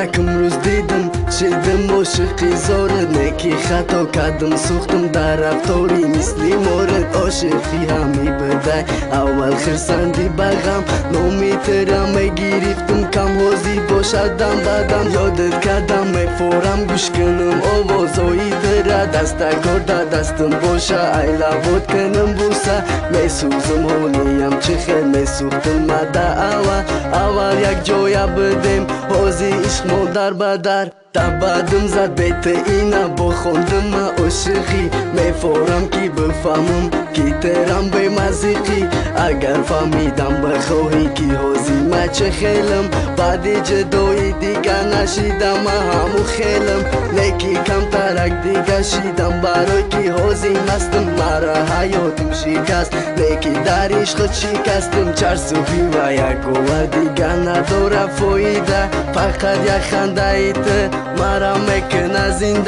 Якум рӯз дидам, шидам ошиқи зорат, неки хато кардам, сӯхтам дар рафтори мисли морат. Ошиқӣ ҳами бидай, аввал хирсандӣ ба ғам, номи тира мегирифтам, кам ҳозӣ бошадам бадам. Ёдат кардам, мефорам гӯш кунам овозҳои тира, дастакор дар дастам боша, айлавот кунам буса. Месӯзам ҳолиям, чӣ хел месӯхтам мада аввал. Аввал як ҷоя будем, ҳозир ишқ мо дар ба дар. Табадум зад бете ина бохондам ма ошиқӣ, мефорам ки бифаҳмам ки терам бемазиқӣ. Агар фаҳмидам бихоҳӣ ки ҳозир ма чӣ хелам, баъди ҷудоӣ дига нашидам ма ҳаму хелам. Леки камтарак дига шидам, барои ки ҳозир мастам, мара ҳаётим шикаст, леки дар ишқат шикастам. Чарсуфӣ ва як говар дига надора фоида, фақат як хандаи ту мара мекуна зинда.